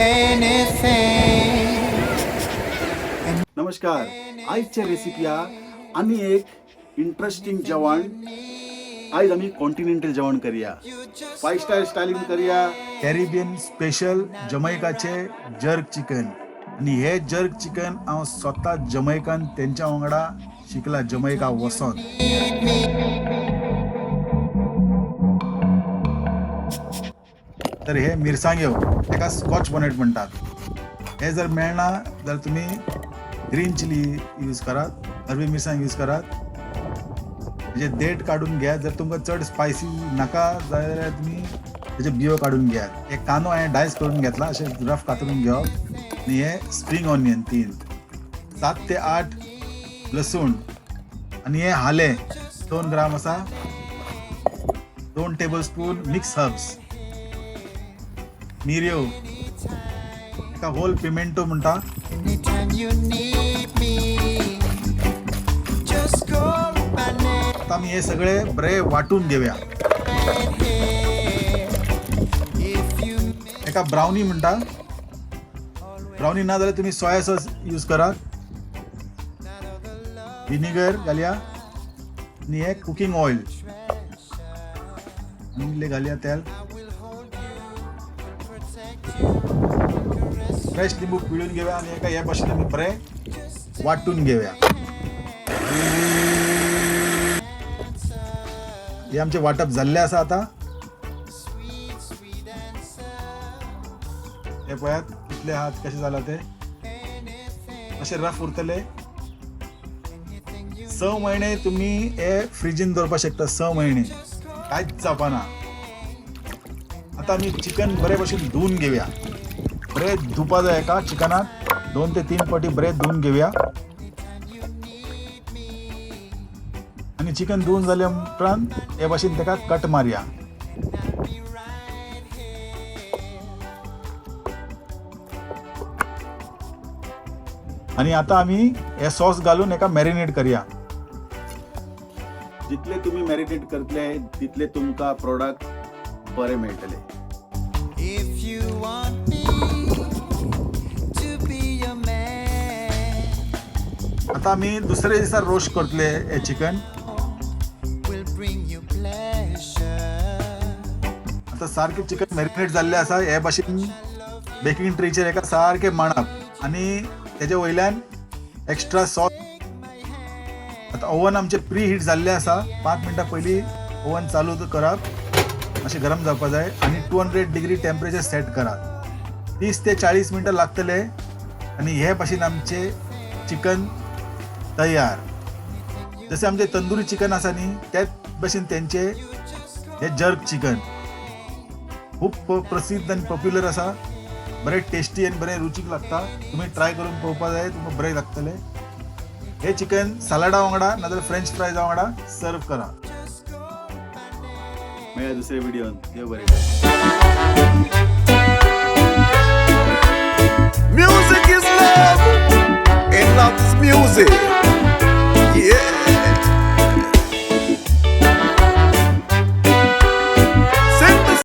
Anything. नमस्कार. आयच्या रेसिपीया आनी एक इंट्रस्टिंग जेवण. आयज आमी कॉन्टिनेंटल जेवण करया, फायव स्टार स्टायलीन करया. कॅरिबियन स्पेशल जमैकाचे जर्क चिकन. आनी हे जर्क चिकन हांव स्वता जमैकान तेंच्या वांगडा शिकला, जमैका वचोन. तर हे मिरसांग्यो, तेका स्कॉच बोनेट म्हणटात. हे जर मेळना जाल्यार तुमी ग्रीन चिली यूज करात, हरवी मिरसांग यूज करात. म्हणजे देठ काडून घेयात. जर तुमकां चड स्पायसी नाका जाल्यार तुमी तेजे बियो काडून घेयात. हे कांदो हांवें डायस करून घेतला, अशें रफ कातरून घेवप. आनी हे स्प्रींग ऑनियन 3, 7 ते 8 लसूण, आनी हे हाले 2 ग्राम आसा, 2 टेबल स्पून मिक्स हर्ब्स, मिरयो, एका होल पिमेंटो म्हणटा. Anytime you need me, just call my name. आता आमी हे सगळे बरे वांटून घेवया. If you एका ब्रावनी म्हणटा. ब्रावनी ना जाल्यार तुमी सोया सॉस यूज करात. विनेगर घालया आनी हे कुकींग ऑयल आनी इल्लें घालया तेल. फ्रेश लिंबू पिळून घेवया आनी एका हे भाशेन आमी बरें वांटून घेवया. हे आमचें वांटप जाल्लें आसा. आतां हे पळयात कितले हात कशें जालां ते, अशें रफ उरतले. 6 म्हयने तुमी हे फ्रिजीन दवरपाक शकता, 6 म्हयने कांयच जावपाना. आतां आमी चिकन बरे भशेन धुवन घेवया. बरें धुवपा जाय एका चिकनाक, 2 ते 3 फावटी बरें धुवन घेवया. आनी चिकन धुवन जाले उपरांत हे भाशेन ताका कट मारया. आनी आतां आमी हे सॉस घालून एका मॅरिनेट करया. जितले तुमी मॅरिनेट करतले तितले तुमकां प्रोडक्ट बरे मेळटले. If you want me to be your man, आतां आमी दुसरे दिसा रोस्ट करतले हे chicken. will bring you pleasure. आतां सारकें चिकन मॅरिनेट जाल्लें आसा. हे भाशेन बेकिंग ट्रेचेर एका सारकें मांडप आनी तेजे वयल्यान एक्स्ट्रा सॉस. आतां ओवन आमचें प्री हीट जाल्लें आसा. 5 मिनटां पयलीं ओवन चालू करात, मातशें गरम जावपा जाय. आनी 200 डिग्री टेम्परेचर सेट करात. 30 ते 40 मिनटां लागतले आनी हे भाशेन आमचें चिकन तयार. जशें आमचें तंदुरी चिकन आसा न्ही, त्याच भाशेन तेंचें हे जर्क चिकन खूब प्रसिद्ध आनी पॉप्युलर आसा. बरें टेस्टी आनी बरें रुचीक लागता. तुमी ट्राय करून पळोवपा जाय, तुमकां बरें लागतलें. हे चिकन सॅलडा वांगडा नाजाल्यार फ्रेंच फ्रायजा वांगडा सर्व करा. मेळया दुसऱ्या व्हिडियोन. देव बरें करूं.